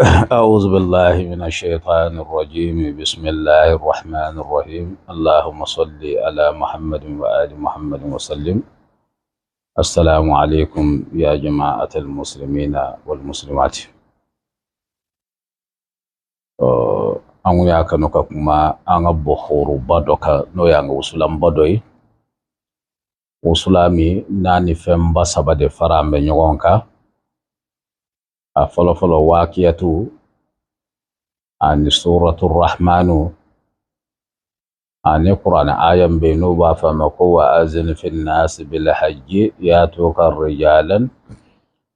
أعوذ بالله من الشيطان الرجيم. بسم الله الرحمن الرحيم. اللهم صل على محمد وآل محمد وسلم. السلام عليكم يا جماعة المسلمين والمسلمات. An kun y'a kanu ka kuma an ka bɔhoroba dɔ kan, n'o y'an ka wusulanba dɔ ye, wusulan min n'a ni fɛnba saba de fara an bɛ ɲɔgɔn kan. A fɔlɔfɔlɔ, waakiyatu ani suratu rahmanu ani kuranɛ aya min bɛ yen n'o b'a fɔ a ma ko wa azin fi nasi bil hajji yatuka rijalan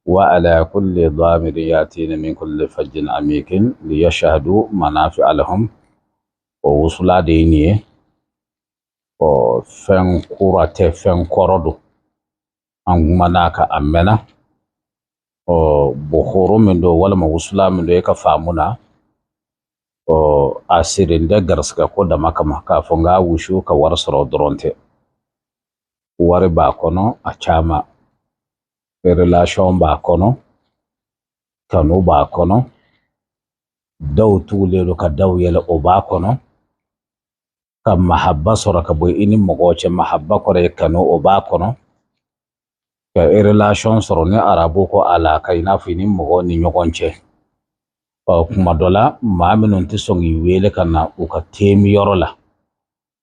wa ala kulli damirin yatina min kulli fajjin amikin liyashhadu manafi'a lahum. O wusula de ye nin ye. Ɔ, fɛn kura tɛ, fɛn kɔrɔ don, an kumana kan a mɛnna. Ɔ, bɔhoro min don walima wusula min don, e ka faamu na, ɔ, a sirilen tɛ garisigɛ ko dama kama k'a fɔ n k'a wusu ka wari sɔrɔ dɔrɔn tɛ. Wari b'a kɔnɔ, a caman, relation b'a kɔnɔ, kanu b'a kɔnɔ, daw tugulen don ka daw yɛlɛ, o b'a kɔnɔ, ka mahaba sɔrɔ ka bɔ i ni mɔgɔw cɛ, mahaba kɔrɔ ye kanu, o b'a kɔnɔ, ka relation sɔrɔ, ni arabu ko alaka, i n'a fɔ i ni mɔgɔw ni ɲɔgɔn cɛ. Ɔ, kuma dɔ la, maa minnu tɛ sɔn k'i wele ka na u ka teemi yɔrɔ la,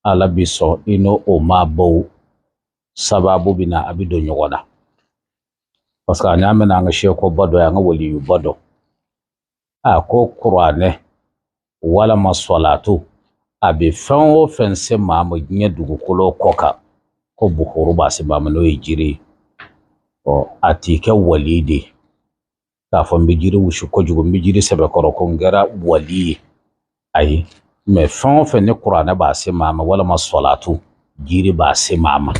Ala bi sɔn i n'o o maabaw sababu bɛ na, a bɛ don ɲɔgɔn na, parce que an y'a mɛn an ka sekoba dɔ ye, an ka waliyuba dɔ, a ko kuranɛ walama sɔlatu, a bɛ fɛn o fɛn se maa ma diɲɛ dugukolo kɔ kan, ko buhuru b'a se maa ma, n'o ye jiri ye. Ɔ, a t'i kɛ wali de ye k'a fɔ n bɛ jiri wusu kojugu, n bɛ jiri sɛbɛkɔrɔ ko n kɛra wali ye, ayi. Mɛ fɛn o fɛn ni kuranɛ b'a se maa ma walima sɔlatu, jiri b'a se maa ma.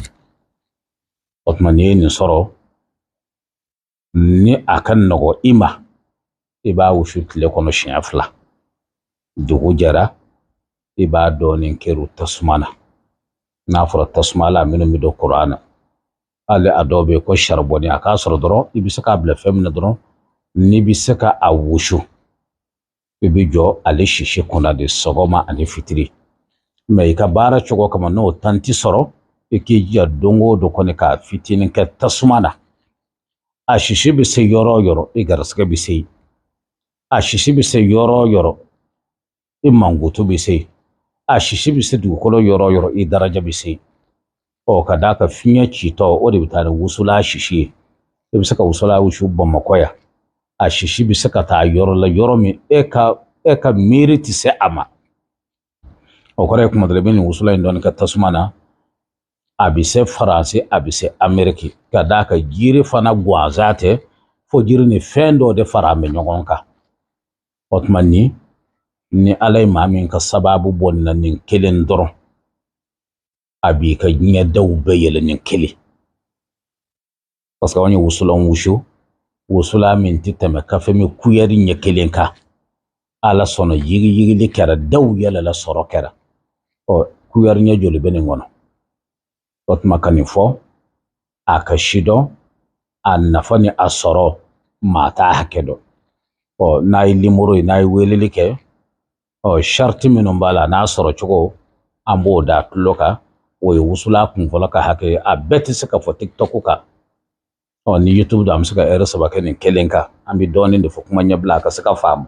O tuma, n'i ye nin sɔrɔ, ni a ka nɔgɔ i ma, i b'a wusu tile kɔnɔ siɲɛ 2. Dugu jɛra, i b'a dɔɔnin kɛr'u tasuma na. N'a fɔra tasuma la, minnu bɛ don kuran na, hali a dɔw bɛ yen ko saribɔni, a k'a sɔrɔ dɔrɔn i bɛ se k'a bila fɛn min na dɔrɔn, n'i bɛ se ka a wusu, i bɛ jɔ ale sisi kunna de sɔgɔma ani fitiri. Mɛ i ka baara cogo kama, n'o tan ti sɔrɔ, i k'i jija don o don kɔni k'a fitinin kɛ tasuma na. A sisi bɛ se yɔrɔ o yɔrɔ, i garisigɛ bɛ se yen. A sisi bɛ se yɔrɔ o yɔrɔ, i mankutu bɛ se yen. A sisi bɛ se dugukolo yɔrɔ o yɔrɔ, i daraja bɛ se yen. Ɔ, ka d'a kan fiɲɛ citɔ, o de bɛ taa ni wusula sisi ye. I bɛ se ka wusula wusu Bamakɔ yan, a sisi bɛ se ka taa yɔrɔ la, yɔrɔ min e ka miiri tɛ se a ma. O kɔrɔ ye, kuma dɔ la, i bɛ nin wusula in dɔɔni kɛ tasuma na, a bɛ se Faransi, a bɛ se Ameriki. Ka d'a kan jiri fana gansan tɛ, fo jiri ni fɛn dɔw de fara bɛ ɲɔgɔn kan. O tuma, ni Ala ye maa min ka sababu bɔ nin na, nin kelen dɔrɔn, a b'i ka diɲɛ daw bɛɛ yɛlɛ, nin kelen. Parce que anw ye wusulan wusu, wusula min tɛ tɛmɛ kafe min kuyɛri ɲɛ kelen kan, Ala sɔnna, yigiyigili kɛra, daw yɛlɛla, sɔrɔ kɛra. Ɔ, kuyɛri ɲɛ joli bɛ nin kɔnɔ? O tuma, ka nin fɔ a ka si dɔn, a nafa ni a sɔrɔ, maa t'a hakɛ dɔn. Ɔ, n'a ye limoro ye, n'a ye weleli kɛ, ɔ, sariti minnu b'a la n'a sɔrɔ cogo, an b'o da tulo kan. O ye wusula kunfɔlɔ ka hakɛ ye, a bɛɛ tɛ se ka fɔ TikTok kan. Ɔ, ni YouTube don, an bɛ se ka ɛri 3 kɛ nin kelen kan. An bɛ dɔɔnin de fɔ, kuma ɲɛbila a ka se ka faamu.